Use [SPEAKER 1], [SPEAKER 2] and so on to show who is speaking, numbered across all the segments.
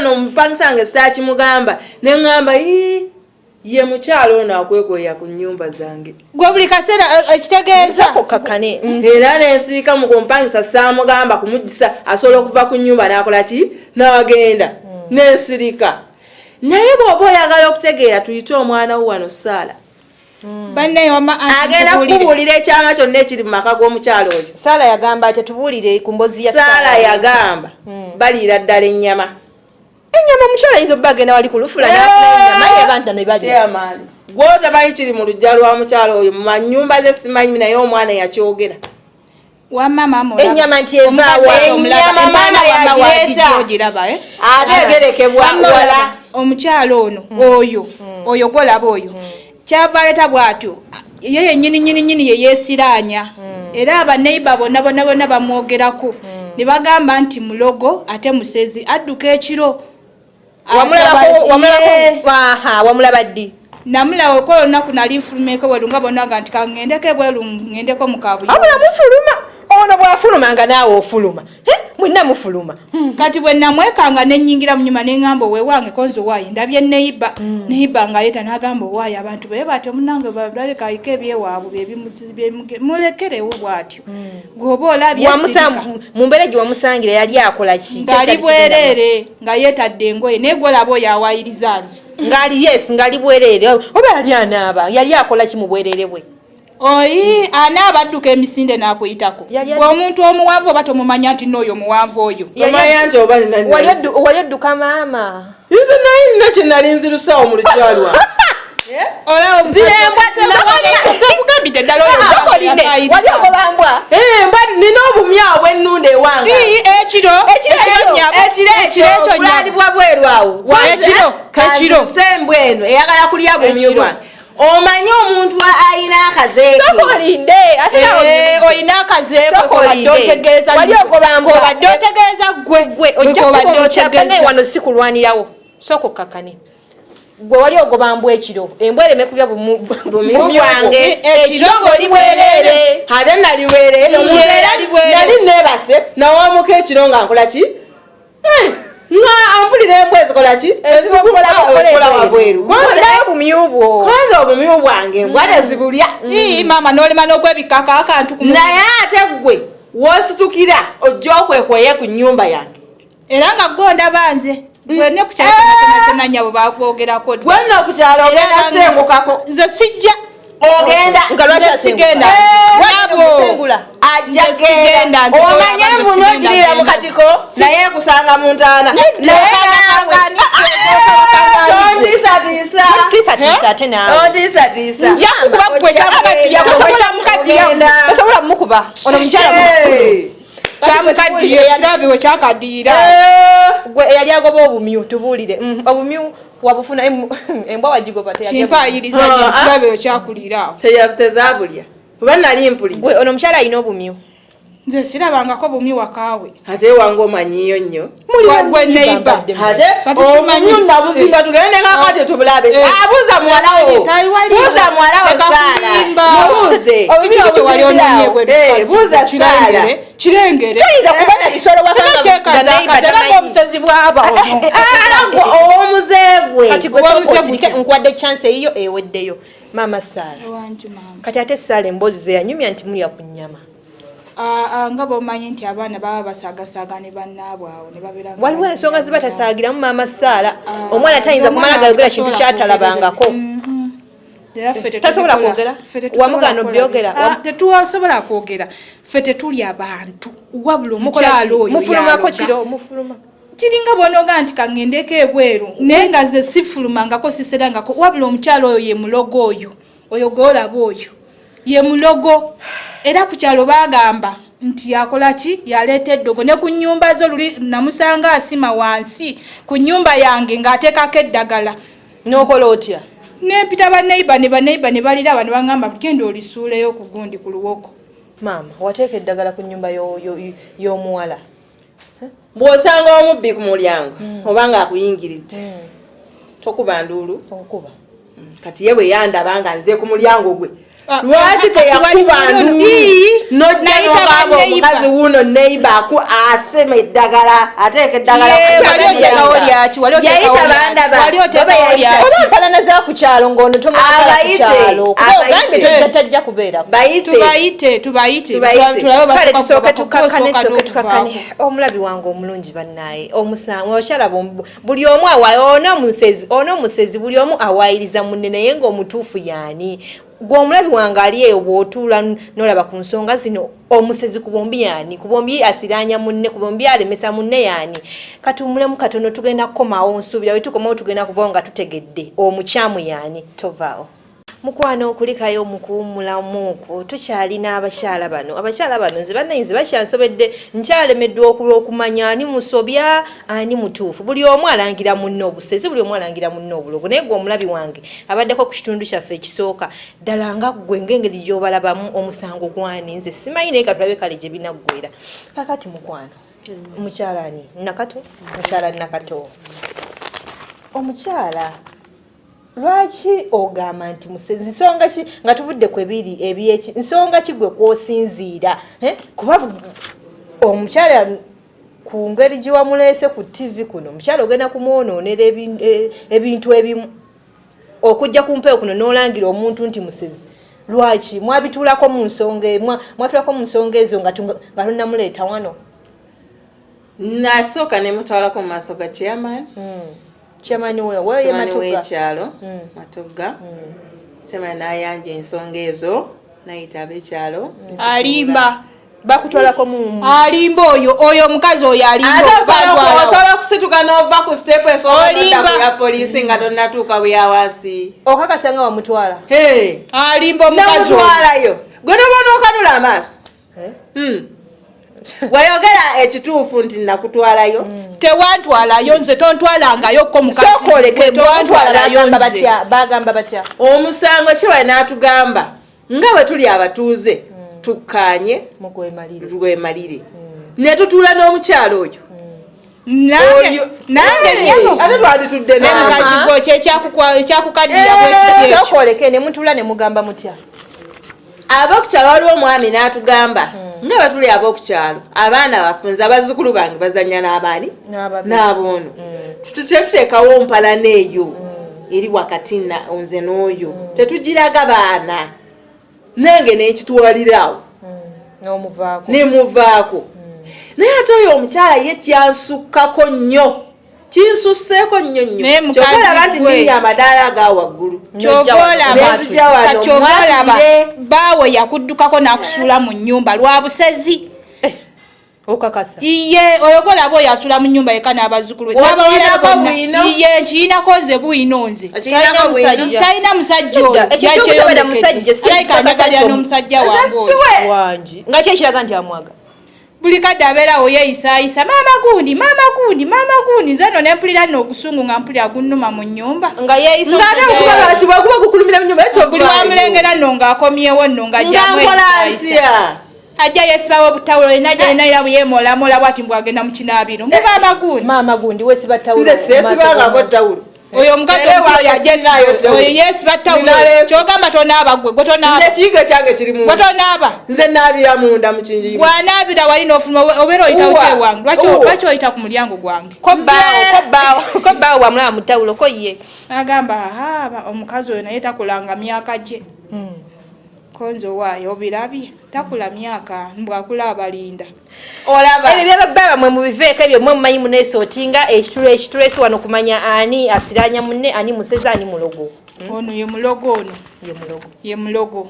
[SPEAKER 1] Wano omupangisa wange saakimugamba, ne ŋŋamba, "Ii, ye mukyalo ono akwekweya ku nnyumba zange."
[SPEAKER 2] Gwe buli kaseera ekitegeeza
[SPEAKER 3] Kokakane.
[SPEAKER 1] Era nensiika mu kumpangisa, saamugamba kumugisa, asobola okuva ku nnyumba n'akola ki, n'agenda. Nensirika. Naye bw'oba oyagala okutegeera, tuyite omwana wo wano, Saala.
[SPEAKER 2] Bannaye, wama anti
[SPEAKER 1] Agenda
[SPEAKER 2] nkubuulire.
[SPEAKER 1] kukubuulira ekyama kyonna ekiri mu maka g'omukyalo oyo.
[SPEAKER 3] Saala yagamba ati tubuulire ku mbozi ya
[SPEAKER 1] Saala yagamba baliira ddala ennyama.
[SPEAKER 3] Ennyama? Omukyala ayinza obba agenda wali ku lufula n'afuna ennyama ye, abantu ne balya.
[SPEAKER 1] Chairman, gwotamanyi kiri mu luggya lwa mukyalo oyo, mu manyumba ze simanyi, naye omwana yakyogera.
[SPEAKER 2] Wamma maama olaba.
[SPEAKER 3] Ennyama nti evaawa?
[SPEAKER 2] Omukadde omulaba.
[SPEAKER 1] Ennyama
[SPEAKER 2] Empaana
[SPEAKER 1] maama
[SPEAKER 2] wamma
[SPEAKER 1] yagireeta.
[SPEAKER 2] waagijja ogiraba, eh?
[SPEAKER 1] Ate egerekebwa
[SPEAKER 2] Wamma
[SPEAKER 1] wala.
[SPEAKER 2] olaba, omukyalo ono oyo oyo gwolaba oyo kyava aleeta bw'atyo, ye yennyini nyini nyini ye yeesiraanya. Era abaneiba bonna bonna bonna bamwogerako ne bagamba nti mulogo ate musezi, adduka ekiro.
[SPEAKER 3] Wamulabako? Aha, wamulaba ddi?
[SPEAKER 2] Namulaba okola olunaku nali nfulumeko bweru, nga bonna ga nti kangendeko ebweru, ngendeko mu kabuyo.
[SPEAKER 3] Abula mufuluma, ono bw'afuluma nga naawe ofuluma. Eh, mwenna mufuluma.
[SPEAKER 2] Kati bwe namwekanga nenyingira mu nyuma, neŋŋamba owewange konze owaayi ndabye neiba neiba nga ayeta, n'agamba owaayi abantu bwe batyo munange baleka ayiko ebyewaabwe mulekerewo bw'atyo gweoba olabye. Sirika.
[SPEAKER 3] Mu mbeera gye wamusangira yali akola ki?
[SPEAKER 2] Ng'ali bwereere nga yeetadde engoye, naye gwolaba oyo awayiriza nze.
[SPEAKER 3] Ng'ali, yes, ng'ali bwereere oba yali anaaba? Yali akola ki mu bwereere bwe?
[SPEAKER 2] Oyi anaaba adduka emisinde n'akuyitako. Gwe omuntu omuwanvu oba tomumanya nti n'oyo omuwanvu oyo.
[SPEAKER 1] Omanya nti oba nina
[SPEAKER 3] Wali odduka, maama?
[SPEAKER 1] Nze naye nina kye nali nzirusawo mu luggya lwange.
[SPEAKER 2] Olaba.
[SPEAKER 1] Zino embwa.
[SPEAKER 2] Sekugambidde ddala oyo.
[SPEAKER 3] Sokoline, wali ogoba mbwa?
[SPEAKER 1] Eh, mbwa, nina obumyawo bwennunda ewange.
[SPEAKER 2] Ii, ekiro.
[SPEAKER 3] Ekiro ekyo.
[SPEAKER 2] Nyabo.
[SPEAKER 1] Ekiro
[SPEAKER 2] ekiro
[SPEAKER 1] ekyo
[SPEAKER 2] ekyo nyabo.
[SPEAKER 1] bulalibwa bweru awo.
[SPEAKER 2] Ekiro, ekiro.
[SPEAKER 1] Kanziruse eno eyagala kulya bumyu
[SPEAKER 2] Ekiro.
[SPEAKER 1] bwange. Omanyi omuntu alina akazeeke?
[SPEAKER 3] Sokolinde, ate nawe.
[SPEAKER 2] Eh, olina akazeeko.
[SPEAKER 3] Sooka
[SPEAKER 2] Kobadde
[SPEAKER 3] olinde.
[SPEAKER 2] otegeeza
[SPEAKER 3] Wali ogoba mbwa?
[SPEAKER 2] Kobadde otegeeza gwe.
[SPEAKER 3] Gwe ojja
[SPEAKER 2] Kobadde
[SPEAKER 3] kuba omukyapa naye.
[SPEAKER 2] otegeeza.
[SPEAKER 3] Wano si kulwanirawo, sooka okkakkane. Gwe wali ogoba mbwa ekiro, embwa ereme kulya
[SPEAKER 1] bumyu bwange?
[SPEAKER 3] Ekiro ng'oli bwereere?
[SPEAKER 1] Ate nali bwereere.
[SPEAKER 2] Ye, nali bwereere.
[SPEAKER 1] Nali neebase, nawamuka ekiro nga nkola ki? Eh, nga ampulira embwa ezikola ki,
[SPEAKER 3] Ezikola
[SPEAKER 1] ezikola wabweru.
[SPEAKER 3] Kwanza obumyu bwo.
[SPEAKER 1] Kwanza obumyu bwange embwa tezibulya.
[SPEAKER 2] Ii, maama n'olema n'okwebikako akantu ku mubiri.
[SPEAKER 1] Naye ate gwe woositukira ojja okwekweye ku nnyumba yange.
[SPEAKER 2] Era nga gondaba nze gwe ne ku kyalo kyonna kyonna kyonna nyabo bakwogerako.
[SPEAKER 1] Gwe nno ku kyalo
[SPEAKER 2] Era
[SPEAKER 1] ogenda sengukako.
[SPEAKER 2] Nze sijja.
[SPEAKER 1] Ogenda.
[SPEAKER 3] Nga lwaki
[SPEAKER 2] Nze
[SPEAKER 3] asenguka?
[SPEAKER 2] sigenda.
[SPEAKER 3] Lwaki
[SPEAKER 2] Nabo.
[SPEAKER 3] omusengula?
[SPEAKER 1] Ajja.
[SPEAKER 2] Nze sigenda,
[SPEAKER 1] genda
[SPEAKER 2] nze
[SPEAKER 1] omanye
[SPEAKER 2] nze
[SPEAKER 1] envunu
[SPEAKER 2] sigenda,
[SPEAKER 1] ogiriira mu
[SPEAKER 2] genda.
[SPEAKER 1] katiko, naye ekusanga mu ntaana. Naye naawe tontiisatiisa.
[SPEAKER 3] Tiisatiisa ate naawe.
[SPEAKER 1] Tontiisatiisa.
[SPEAKER 2] Nja kukuba gwe kyamukaddiya.
[SPEAKER 3] Tosobola.
[SPEAKER 1] Ogenda.
[SPEAKER 3] Tosobola mumukuba, ono mukyala mukulu.
[SPEAKER 2] Kyamukaddiye ekirabi we kyakaddiyira.
[SPEAKER 3] Gwe eyali agoba obumyu, tubuulire. Obumyu wabufuna embwa wagigoba teyalya?
[SPEAKER 2] Kimpaayiriza.
[SPEAKER 1] Ah, ah.
[SPEAKER 2] Ekirabi we kyakulira awo.
[SPEAKER 1] Tezabulya kuba nali mpulira.
[SPEAKER 3] Gwe ono omukyala alina obumyu?
[SPEAKER 2] Nze sirabangako bumyu wakaawe.
[SPEAKER 1] Ate wange omanyiyo nnyo.
[SPEAKER 2] Gwe neighbor.
[SPEAKER 1] Ate
[SPEAKER 2] Kati simanyi.
[SPEAKER 1] obumyu nabuzinga, tugende kakati tubulabe.
[SPEAKER 2] Eh.
[SPEAKER 1] Ah, buuza muwalawo.
[SPEAKER 2] Taliwaliwo.
[SPEAKER 1] Buuza muwalawo
[SPEAKER 2] Leka
[SPEAKER 1] Saala.
[SPEAKER 2] kulimba.
[SPEAKER 1] Mubuuze.
[SPEAKER 2] Kiki ekyo wali onoonye bwe?
[SPEAKER 1] Eh, buuza Saala.
[SPEAKER 2] Kirengere.
[SPEAKER 3] Toyinza kuba na bisolo waka nga neighbor
[SPEAKER 2] Era
[SPEAKER 3] tamanyi.
[SPEAKER 2] ng'omusezi bwaba ono.
[SPEAKER 1] Era gwe ow'omuze gwe.
[SPEAKER 3] Kati gwe
[SPEAKER 2] Oba
[SPEAKER 3] sooka
[SPEAKER 2] omuze
[SPEAKER 3] osirike,
[SPEAKER 2] gutya?
[SPEAKER 3] nkuwadde chance eyiyo eweddeyo, maama Saala.
[SPEAKER 2] Wangi, maama.
[SPEAKER 3] Kati ate Saala emboozi ze yanyumya nti mulya ku nnyama.
[SPEAKER 2] Ah, ah, nga bw'omanyi nti abaana baba basaagasaaga ne bannaabwe awo ne babeera nga
[SPEAKER 3] Waliwo
[SPEAKER 2] banyumya
[SPEAKER 3] ensonga ziba
[SPEAKER 2] nabo.
[SPEAKER 3] tasaagiramu, maama Saala.
[SPEAKER 2] Ah,
[SPEAKER 3] Omwana tayinza
[SPEAKER 2] omwana
[SPEAKER 3] kumala gayogera kintu
[SPEAKER 2] tasobola
[SPEAKER 3] kyatalabangako.
[SPEAKER 2] kwogera. Era ffe
[SPEAKER 3] Tasobola
[SPEAKER 2] tetubikola.
[SPEAKER 3] kwogera?
[SPEAKER 2] Ffe tetusobola
[SPEAKER 3] Wamugaana
[SPEAKER 2] kukola.
[SPEAKER 3] obyogera?
[SPEAKER 2] Ah, tetusobola kwogera, ffe tetuli abantu, wabula
[SPEAKER 3] Mukola ki?
[SPEAKER 2] omukyalo oyo
[SPEAKER 3] Mufulumako
[SPEAKER 2] yaloga.
[SPEAKER 3] kiro? Mufuluma?
[SPEAKER 2] Kiringa bwonoga nti kaŋŋendeko ebweru, naye nga ze sifulumangako, siserangako, wabula omukyalo oyo ye mulogo oyo, oyo gwolaba oyo ye mulogo. Era ku kyalo baagamba nti yakola ki, yaleeta eddogo ne ku nnyumba zo. Luli namusanga asima wansi ku nnyumba yange ng'ateekako eddagala.
[SPEAKER 3] N'okola otya?
[SPEAKER 2] Nempita baneiba ne baneiba ne baliraba ne baŋŋamba, genda olisuuleyo ku gundi, ku luwoko.
[SPEAKER 3] Maama, wateeka eddagala ku nnyumba y'omuwala?
[SPEAKER 1] Bw'osanga omubbi ku mulyango oba ng'akuyingiridde, tokuba nduulu.
[SPEAKER 3] Okuba
[SPEAKER 1] Kati ye bwe yandaba nga nze ku mulyango gwe.
[SPEAKER 2] Ah,
[SPEAKER 1] Lwaki
[SPEAKER 2] kati wali
[SPEAKER 1] teyakuba
[SPEAKER 2] wali ono-
[SPEAKER 1] nduulu?
[SPEAKER 2] Ii,
[SPEAKER 1] Nojja
[SPEAKER 2] nayita
[SPEAKER 1] n'ogamba
[SPEAKER 2] ba
[SPEAKER 1] omukazi wuuno neighbor aku asema eddagala, ateeka eddagala
[SPEAKER 2] Ye,
[SPEAKER 1] ku
[SPEAKER 2] wali
[SPEAKER 1] kyalo.
[SPEAKER 2] oteekawo lyaki, wali oteekawo
[SPEAKER 1] Yayita
[SPEAKER 2] lyaki,
[SPEAKER 1] bandaba.
[SPEAKER 2] wali oteekawo
[SPEAKER 1] Baba yayita-
[SPEAKER 2] lyaki.
[SPEAKER 3] Oba empalana za ku kyalo ng'ono tomwagala ku
[SPEAKER 1] Abayite,
[SPEAKER 3] kyalo, kuba
[SPEAKER 1] abayite.
[SPEAKER 3] ogambye tajja kubeerako.
[SPEAKER 1] Bayite.
[SPEAKER 2] Tubayite, tubayite,
[SPEAKER 1] Tubayite.
[SPEAKER 2] tulabe
[SPEAKER 3] Kale
[SPEAKER 2] basooka
[SPEAKER 3] tusooke
[SPEAKER 2] kugoba,
[SPEAKER 3] tukakkane,
[SPEAKER 2] osooka
[SPEAKER 3] tusooke tukakkane.
[SPEAKER 2] n'okuvaako.
[SPEAKER 3] Omulabi wange omulungi bannaaye, omusango abakyala buli omu awa ono musezi, ono musezi, buli omu awaayiriza munne, naye ng'omutuufu yaani? Gwe omulabi wange ali eyo bw'otuula n'olaba ku nsonga zino, omusezi ku bombi yaani? Ku bombi asiraanya munne, ku bombi alemesa munne yaani? Katuwummulemu katono, tugenda kukomawo, nsuubira bwe tukomawo tugenda kuvawo nga tutegedde omukyamu yaani. Tovaawo mukwano, kulikayo mu kuwummulamu okwo. Tukyalina abakyala bano, abakyala bano nze bannaye nze bakyansobedde, nkyalemeddwa okumanya ani musobya ani mutuufu. Buli omu alangira munne obusezi, buli omu alangira munne obulogo, naye gwe omulabi wange abaddeko ku kitundu kyaffe ekisooka, ddala nga ggwe ng'engeri gy'obalabamu omusango gwani? Nze simanyi, naye katulabe kale gye binaggwera. Kakati mukwano, mukyala ani? Nakato, mukyala Nakato, omukyala lwaki ogamba nti musezi? Nsonga ki nga tuvudde ku ebiri ebyeki, nsonga ki gwe kwosinziira? Kuba omukyala ku ngeri gye wamuleese ku TV kuno, omukyala ogenda kumwonoonera ebintu ebimu okujja ku mpewo kuno n'olangira omuntu nti musezi. Lwaki mwabituulako mu nsonga mwatuulako mu nsonga ezo nga tonnamuleeta wano?
[SPEAKER 1] Nasooka ne mutwalako mu maaso ga chairman.
[SPEAKER 3] Chairman we
[SPEAKER 1] Chairman
[SPEAKER 3] Matugga.
[SPEAKER 1] W'ekyalo Matugga. Chairman n'ayanja ensonga ezo, nayita ab'ekyalo.
[SPEAKER 2] Alimba.
[SPEAKER 3] Bakutwalako mu
[SPEAKER 2] Alimba oyo, oyo omukazi oyo alimba.
[SPEAKER 1] Ate
[SPEAKER 2] Bantwala.
[SPEAKER 1] osobola okusituka n'ova ku step esooka
[SPEAKER 2] Olimba.
[SPEAKER 1] n'odda ku ya poliisi nga tonnatuuka buya wansi.
[SPEAKER 3] Okakasa nga wamutwala?
[SPEAKER 1] Hey.
[SPEAKER 2] Alimba omukazi oyo.
[SPEAKER 1] Namutwalayo, gwe noba n'okanula amaaso.
[SPEAKER 3] Eh?
[SPEAKER 1] Wayogera ekituufu nti nakutwalayo.
[SPEAKER 2] Tewantwalayo nze, tontwalangayo ko mukazi.
[SPEAKER 3] Sooka
[SPEAKER 2] Gwe tewantwalayo
[SPEAKER 3] bagamba
[SPEAKER 2] nze.
[SPEAKER 3] batya? Bagamba batya?
[SPEAKER 1] Omusango kiba n'atugamba nga bwe tuli abatuuze tukkaanye
[SPEAKER 3] mugwemalire.
[SPEAKER 1] Lwemalire, ne tutuula n'omukyalo oyo.
[SPEAKER 2] Nange nange
[SPEAKER 1] Hey,
[SPEAKER 2] nyabo
[SPEAKER 1] ate twanditudde
[SPEAKER 2] ne mukazi gwe ki ekyakukaddira bwe kityo ekyo?
[SPEAKER 3] Sooka oleke, ne mutuula ne mugamba mutya?
[SPEAKER 1] Ab'okukyalo, waliwo omwami n'atugamba nga bwe tuli ab'okukyalo, abaana bafunze, abazzukulu bange bazanya n'abaani?
[SPEAKER 3] N'ababe.
[SPEAKER 1] N'aboono. Tetuteekawo mpalana eyo eri wakati nze n'oyo, tetugiraga baana, nange nekitwaliraawo.
[SPEAKER 3] N'omuvaako.
[SPEAKER 1] Nemuvaako, naye ate oyo omukyala ye kyansukkako nnyo, kinsusseeko nnyo nnyo.
[SPEAKER 2] Naye mukazi
[SPEAKER 1] Kyokka olaba nti
[SPEAKER 2] gwe.
[SPEAKER 1] nninnya amadaala aga waggulu.
[SPEAKER 2] Kyova olaba,
[SPEAKER 1] Nenzija wano,
[SPEAKER 2] kati kyova olaba
[SPEAKER 1] mwatulire.
[SPEAKER 2] Baawe yakuddukako n'akusuula mu nnyumba lwa busezi.
[SPEAKER 3] Okakasa?
[SPEAKER 2] Iye, oyo golaba oyo asula mu nnyumba yekka n'abazzukulu be n'abawala
[SPEAKER 1] Okiyinako
[SPEAKER 2] bonna.
[SPEAKER 1] bwino?
[SPEAKER 2] Iye, nkiyinako nze bwino nze.
[SPEAKER 1] Okiyinako bwino?
[SPEAKER 3] Musajja.
[SPEAKER 2] Talina musajja oyo.
[SPEAKER 3] Nedda, ekyo ky'okutobeera musajja, si
[SPEAKER 2] Alabika
[SPEAKER 3] kikakasa
[SPEAKER 2] anjagalira
[SPEAKER 3] nti
[SPEAKER 2] n'omusajja wange oyo.
[SPEAKER 1] Siwe.
[SPEAKER 3] Wangi nga ki ekiraga nti amwaga?
[SPEAKER 2] Buli kadde abeerawo yeeyisaayisa, maama gundi, maama gundi, maama gundi. Nze nno ne mpulira nno ogusungu nga mpulira gunnuma mu nnyumba.
[SPEAKER 3] Nga yeeyisa.
[SPEAKER 1] Ng'ate okuba lwaki bwaguba gukulumira mu nyumba?
[SPEAKER 2] Buli wamulengera nno ng'akomyewo nno
[SPEAKER 1] nga
[SPEAKER 2] ng'ajjamu
[SPEAKER 1] nkola
[SPEAKER 2] eyisaayisa.
[SPEAKER 1] ntya?
[SPEAKER 2] Ajja yeesibawo obutawulo, yena ajja yena era bweyemoolamola bwati mbw agenda mu kinaabiro, mbu maama gundi.
[SPEAKER 3] Maama gundi, weesiba tawulo.
[SPEAKER 1] Nze seesibangako tawulo.
[SPEAKER 2] Oyo omukazi
[SPEAKER 1] Era
[SPEAKER 2] omukulu oyo
[SPEAKER 1] wange
[SPEAKER 2] ajja
[SPEAKER 1] sinaayo tawulo.
[SPEAKER 2] oyo yeesiba tawulo.
[SPEAKER 1] Nina leesu.
[SPEAKER 2] Kyogamba tonaaba gwe, gwe tonaaba?
[SPEAKER 1] Nze ekiyigo kyange kiri
[SPEAKER 2] Gwe
[SPEAKER 1] munda.
[SPEAKER 2] tonaaba?
[SPEAKER 1] Nze naabira munda mu kingi.
[SPEAKER 2] Bw'anaabira wali n'ofuluma obeera oyita
[SPEAKER 1] Uwa.
[SPEAKER 2] ki ewange?
[SPEAKER 1] Uwa.
[SPEAKER 2] Lwaki oyita ku mulyango gwange?
[SPEAKER 3] Ko bbaawo, ko bbaawo wamulaba mu tawulo, ko ye?
[SPEAKER 2] Agamba aha, omukazi oyo naye takulanga myaka gye. Konze owaayo obirabye, takula myaka, mbwakula abalinda.
[SPEAKER 1] Olaba.
[SPEAKER 3] Ebyo byababba bamwe mubiveeko, ebyo mwe mumanyi muneesootinga ekitulesi wano kumanya ani asiranya munne, ani musezi, ani mulogo.
[SPEAKER 2] Ono ye mulogo ono.
[SPEAKER 3] Ye mulogo.
[SPEAKER 2] Ye mulogo.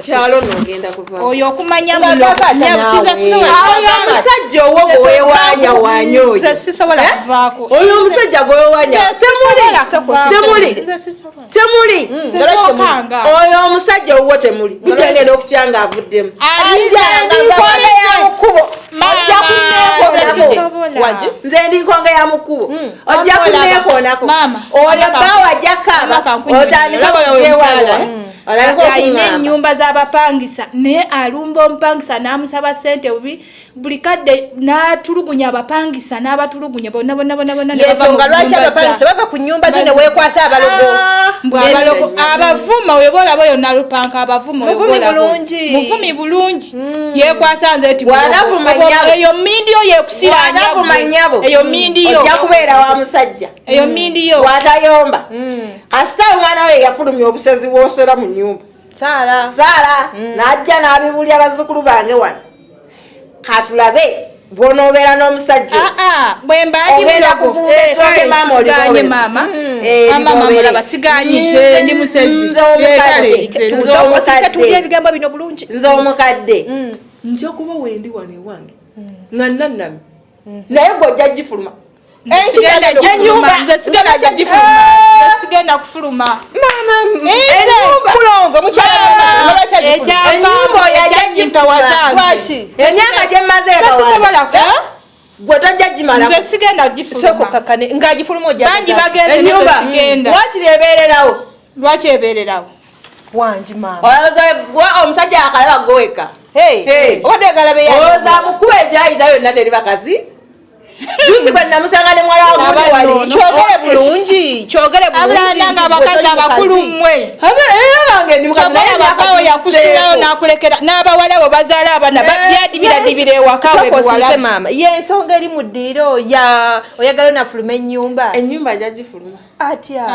[SPEAKER 1] Kyalo nogenda kuva.
[SPEAKER 2] Oyo okumanya
[SPEAKER 3] Nga
[SPEAKER 2] mulogo.
[SPEAKER 3] kaka
[SPEAKER 2] Nyabusiza
[SPEAKER 3] naawe.
[SPEAKER 2] sisobola
[SPEAKER 1] Oyo omusajja owo gwewewaanya waanya oyo.
[SPEAKER 2] Nze sisobola kuvaako.
[SPEAKER 1] Oyo omusajja gwewewaanya temuli.
[SPEAKER 2] Sisobola kuvaako.
[SPEAKER 1] Temuli.
[SPEAKER 2] Nze sisobola.
[SPEAKER 1] Temuli.
[SPEAKER 2] Nze
[SPEAKER 3] Nga lwaki temuli?
[SPEAKER 2] tokanga.
[SPEAKER 1] Oyo omusajja owuwo temuli, bukyagenda okutya nga avuddemu.
[SPEAKER 2] Alinze.
[SPEAKER 1] Nze ndi nkonge ya mukubo, ojja
[SPEAKER 2] Maama, nze
[SPEAKER 1] kunneekoonako.
[SPEAKER 2] sisobola.
[SPEAKER 3] Wangi?
[SPEAKER 1] Nze ndi nkonge ya mukubo, ojja
[SPEAKER 2] Mama, olaba.
[SPEAKER 1] kunneekoonako.
[SPEAKER 2] Maama,
[SPEAKER 1] Oyo
[SPEAKER 2] mama,
[SPEAKER 1] bbaawe ajja kaaba,
[SPEAKER 2] mama, kankunyonyola.
[SPEAKER 1] otandika
[SPEAKER 2] Olaba oyo
[SPEAKER 1] okugyewala.
[SPEAKER 2] omukyala, eh?
[SPEAKER 1] Olabika
[SPEAKER 2] Alina
[SPEAKER 1] okuŋŋamba.
[SPEAKER 2] ennyumba z'abapangisa, naye alumba omupangisa n'amusaba ssente bubi buli kadde, n'atulugunya abapangisa n'abatulugunya bonna bonna bonna bonna ne bava mu
[SPEAKER 3] Yensonga lwaki
[SPEAKER 2] nnyumba
[SPEAKER 3] abapangisa bava ku nyumba zo ne weekwasa abalogo.
[SPEAKER 1] Ah.
[SPEAKER 2] Mbw abavuma oyo bolaba oyo Nalupanka abavuma oyo.
[SPEAKER 3] Muvumi
[SPEAKER 2] Bolaba oyo.
[SPEAKER 3] Bulungi.
[SPEAKER 2] Muvumi bulungi, yekwasa nze ti
[SPEAKER 1] Bw'anavuma
[SPEAKER 2] mulogo.
[SPEAKER 1] nnyabo.
[SPEAKER 2] Eyo mindi yo yekusiranya
[SPEAKER 1] Bw'anavuma
[SPEAKER 2] gwe.
[SPEAKER 1] nnyabo.
[SPEAKER 2] Eyo mindi yo.
[SPEAKER 1] Ojja kubeera wa musajja.
[SPEAKER 2] Eyo mindi yo.
[SPEAKER 1] Bw'atayomba, kasita omwana we yafulumya obusezi bwosera mu nyumba.
[SPEAKER 3] Saala.
[SPEAKER 1] Saala n'ajja n'abibulya bazzukulu bange wano. Katulabe bw'onoobeera n'omusajja.
[SPEAKER 2] Ah, ah, bwe mba ndi
[SPEAKER 1] Ogenda
[SPEAKER 2] mulogo.
[SPEAKER 1] kuvumba
[SPEAKER 2] Eh,
[SPEAKER 1] ettooke,
[SPEAKER 2] kale,
[SPEAKER 1] maama,
[SPEAKER 2] siganye
[SPEAKER 1] oliboobeze.
[SPEAKER 2] maama.
[SPEAKER 1] Eh,
[SPEAKER 2] Maama,
[SPEAKER 1] liboobere.
[SPEAKER 2] mulaba siganye.
[SPEAKER 1] Nze-
[SPEAKER 2] Eh, ndi musezi.
[SPEAKER 1] Nze
[SPEAKER 2] Eh,
[SPEAKER 1] omukadde.
[SPEAKER 2] kale, nze-
[SPEAKER 1] Nze omukadde.
[SPEAKER 3] Tuwulire ebigambo bino bulungi.
[SPEAKER 1] Nze omukadde nja kuba wendi wano ewange nga nannami, naye gwe ojja gifuluma.
[SPEAKER 2] Nze sigenda gifuluma. Nze sigenda gifuluma. Nze sigenda kufuluma.
[SPEAKER 3] Maama.
[SPEAKER 2] Nze.
[SPEAKER 3] Mulongo mukyala.
[SPEAKER 1] Ennyumba oyo ajja
[SPEAKER 2] Ekyampa.
[SPEAKER 3] Lwaki?
[SPEAKER 1] Emyaka gye mmaze
[SPEAKER 2] Sisobola.
[SPEAKER 1] gwe tojja gimala.
[SPEAKER 2] Nze sigenda
[SPEAKER 3] Sooka
[SPEAKER 2] gifuluma.
[SPEAKER 3] okkakkane ng'agifuluma ojja.
[SPEAKER 2] Bangi bagenze.
[SPEAKER 1] Ennyumba
[SPEAKER 2] Nze sigenda.
[SPEAKER 1] wakiri ebeererawo.
[SPEAKER 2] Lwaki ebeererawo?
[SPEAKER 3] Wangi maama.
[SPEAKER 1] Olowooza gwe omusajja akalaba goweka?
[SPEAKER 3] Hey,
[SPEAKER 1] Hey.
[SPEAKER 3] obadde oyagala beya.
[SPEAKER 1] Olowooza mukuba egyayita yonna teri bakazi? Juzi gwe namusanga ne muwala wa gundi wali.
[SPEAKER 2] Abanono.
[SPEAKER 3] Kyogere bulungi, kyogere bulungi.
[SPEAKER 2] Abulanda nga abakazi abakulu mmwe.
[SPEAKER 1] Ate era nange ndi mukazi, naye
[SPEAKER 2] Kyova
[SPEAKER 1] emyaka
[SPEAKER 2] abakawo yakusulawo
[SPEAKER 1] giseeko.
[SPEAKER 2] n'akulekera n'abawala bo bazaala abaana byadibira ewaka we
[SPEAKER 3] Sooka
[SPEAKER 2] buwala.
[SPEAKER 3] osiike maama, ye ensonga eri mu ddiiro ya oyagala onafuluma ennyumba.
[SPEAKER 1] Ennyumba ajja gifuluma.
[SPEAKER 3] Atya?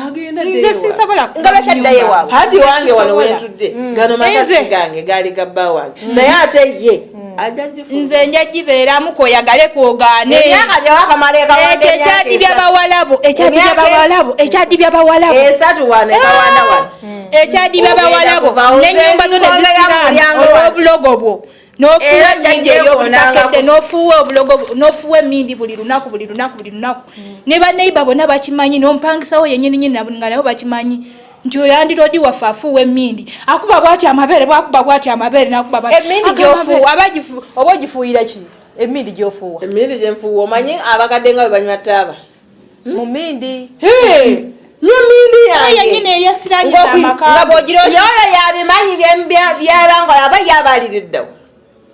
[SPEAKER 1] Agenda.
[SPEAKER 2] Nze sisobola.
[SPEAKER 3] Nga lwaki addayo ewaabwe?
[SPEAKER 1] Anti wange wano
[SPEAKER 2] Sisobola.
[SPEAKER 1] wentudde, gano makasi
[SPEAKER 2] Nze.
[SPEAKER 1] gange gaali ga bba wange, naye ate ye ajja gifuluma.
[SPEAKER 2] Nze nja gibeeramu koyagale kwogaane.
[SPEAKER 1] Emyaka gye wakamala ekawanda,
[SPEAKER 2] Ekyo ekyadibya bawalabo, ekyadibya
[SPEAKER 1] Emyaka
[SPEAKER 2] bawalabo, ekyadibya bawalabo.
[SPEAKER 1] 3 wano ekawanda wano.
[SPEAKER 2] Ekyadibya
[SPEAKER 1] Ogenda
[SPEAKER 2] bawalabo.
[SPEAKER 1] kuva
[SPEAKER 2] N'ennyumba zo
[SPEAKER 1] nze
[SPEAKER 2] nezisiraana
[SPEAKER 1] mulyango wano.
[SPEAKER 2] olw'obulogo bwo n'ofuuwa
[SPEAKER 1] Era
[SPEAKER 2] emindi
[SPEAKER 1] jjajja
[SPEAKER 2] ey'obutakedde
[SPEAKER 1] yekoonangako.
[SPEAKER 2] n'ofuuwa obulogo n'ofuuwa emindi buli lunaku, buli lunaku, buli lunaku. Ne baneiba bonna bakimanyi, n'omupangisawo yennyini nyini nga nabo bakimanyi nti oyo andirodi waffe afuuwa emindi, akuba bwati amabeere, bwakuba bwati amabeere, nakuba bwati.
[SPEAKER 3] Emindi
[SPEAKER 2] Agamba
[SPEAKER 3] gyofuuwa oba ogifuuyira ki emindi gyofuuwa?
[SPEAKER 1] Emindi gyenfuuwa, omanyi abakadde nga bwe banywa taaba.
[SPEAKER 3] Mu mindi?
[SPEAKER 1] Nywa mindi
[SPEAKER 2] Oyo
[SPEAKER 1] yange.
[SPEAKER 2] yennyini eyesiranyiza amaka
[SPEAKER 3] Nga
[SPEAKER 2] ge.
[SPEAKER 3] bw'ogira
[SPEAKER 1] Yoyo yabimanyi byebankola, aba yabaliriddawo,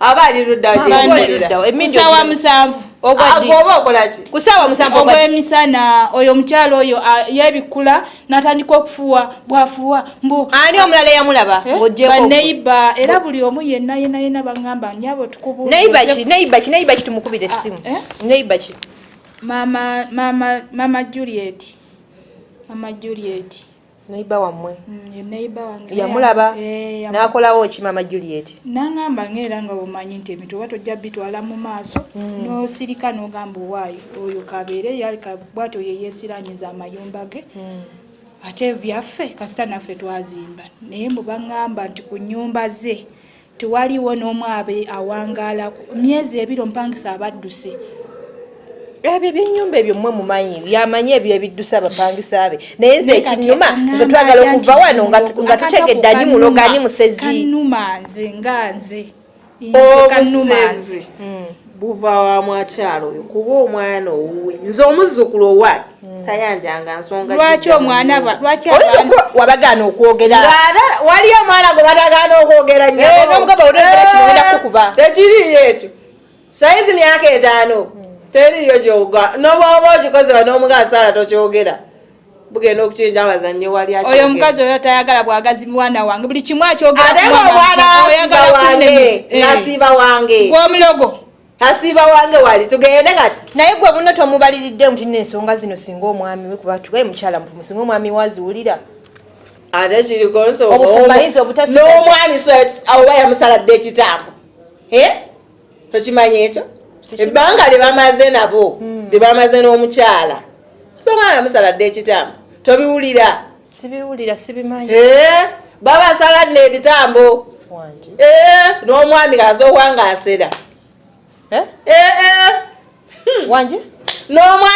[SPEAKER 1] aba aliriddawo.
[SPEAKER 3] Mama,
[SPEAKER 1] Gyenkolera.
[SPEAKER 3] Emindi
[SPEAKER 2] Kusaawa
[SPEAKER 3] ogira-
[SPEAKER 2] 7.
[SPEAKER 3] Ogwa ddi?
[SPEAKER 1] Oba okola ki?
[SPEAKER 3] Ku ssaawa 7 ogwa ddi?
[SPEAKER 2] Ogw'emisana. Oyo omukyalo oyo yebikkula n'atandika okufuuwa, bwafuuwa mbu
[SPEAKER 3] Ani omulala eyamulaba ng'ogyeko?
[SPEAKER 2] Baneiba, era buli omu yenna yenna yenna baŋŋamba, nyabo tukubuulize.
[SPEAKER 3] Neighbor ki? Neighbor ki? Neighbor ki? Tumukubire essimu.
[SPEAKER 2] Eh?
[SPEAKER 3] Neighbor ki?
[SPEAKER 2] Mama, mama, mama Juliet, mama Juliet.
[SPEAKER 3] Neighbor wammwe?
[SPEAKER 2] Ye neighbor wange.
[SPEAKER 3] Yamulaba?
[SPEAKER 2] Eh,
[SPEAKER 3] N'akolawo ki mama Juliet?
[SPEAKER 2] Naŋŋamba ngaera nga bwomanyi nti ebintu oba tojja bitwala mu maaso, n'osirika n'ogamba owaayo oyo kabeere yalika bwatyo ye yeesiranyiza amayumba ge. Ate byaffe kasita naffe twazimba, naye mbu baŋŋamba nti ku nnyumba ze tewaliwo n'omu abe awangaalako myezi 2, omupangisa abadduse.
[SPEAKER 3] Ebyo ebyennyumba ebyo mmwe mumanyi, yamanyi ebyo ebiddusa abapangisa be, naye nze
[SPEAKER 2] Naye kati
[SPEAKER 3] ekinyuma
[SPEAKER 2] aŋŋamba
[SPEAKER 3] nga twagala
[SPEAKER 2] atya
[SPEAKER 3] okuva
[SPEAKER 2] nti
[SPEAKER 3] wano nga
[SPEAKER 2] mulogo.
[SPEAKER 3] nga
[SPEAKER 2] Akantu
[SPEAKER 3] tutegedde
[SPEAKER 2] ako
[SPEAKER 3] ani mulogo, ani
[SPEAKER 2] kannuma,
[SPEAKER 3] musezi.
[SPEAKER 2] Kannuma nze nga nze. Nze kannuma nze.
[SPEAKER 1] Obusezi buva wa mwakyalo oyo, kuba omwana owuwe, nze omuzzukulu owange tayanjanga nsonga.
[SPEAKER 2] Lwaki
[SPEAKER 1] gijja mu
[SPEAKER 2] omwana
[SPEAKER 1] nnyumba.
[SPEAKER 2] lwaki
[SPEAKER 3] Oyinza
[SPEAKER 2] abaana
[SPEAKER 3] okuba wabagaana okwogera.
[SPEAKER 1] Ng'ate waliyo omwana gwe batagaana okwogera nnyo.
[SPEAKER 3] Eh, n'omugamba olwogera kino ngenda kukuba.
[SPEAKER 1] Tekiriiyo ekyo, sayizi myaka 5 teriiyo kyoga, nobwoba okikoze n'omuga saala tokyogera, bugenda okukinja abazannyi wali
[SPEAKER 2] Oyo
[SPEAKER 1] akyogera.
[SPEAKER 2] omukazi oyo tayagala bwagazi mwana wange, buli kimu akyogera
[SPEAKER 1] Ate
[SPEAKER 2] ku mwana
[SPEAKER 1] ngaomwana
[SPEAKER 2] wange.
[SPEAKER 1] asiiba
[SPEAKER 2] Oyagala
[SPEAKER 1] wange.
[SPEAKER 2] kunnemesa. Eh.
[SPEAKER 1] Nasiiba wange.
[SPEAKER 2] Gw'omulogo.
[SPEAKER 1] Asiiba wange wali, tugende kati.
[SPEAKER 3] Naye gwe muno tomubaliridde nti nno ensonga zino singa omwami we, kuba tugaye mukyala mutumu, singa omwami waziwulira.
[SPEAKER 1] Ate kiriko
[SPEAKER 3] Obufumbo ayinza obutasigaza.
[SPEAKER 1] n'omwami oba yamusaladde ekitambo. Eh? Tokimanyi ekyo? Ebbanga lye bamaze nabo, lye bamaze n'omukyala, so omwana yamusaladde ekitambo, tobiwulira?
[SPEAKER 3] Sibiwulira, sibimanyi.
[SPEAKER 1] Eh, babasaladde ebitambo.
[SPEAKER 3] Wangi.
[SPEAKER 1] Eh, n'omwami kasooka nga asera.
[SPEAKER 3] Eh?
[SPEAKER 1] Eh, eh.
[SPEAKER 3] Wangi.
[SPEAKER 1] N'omwami.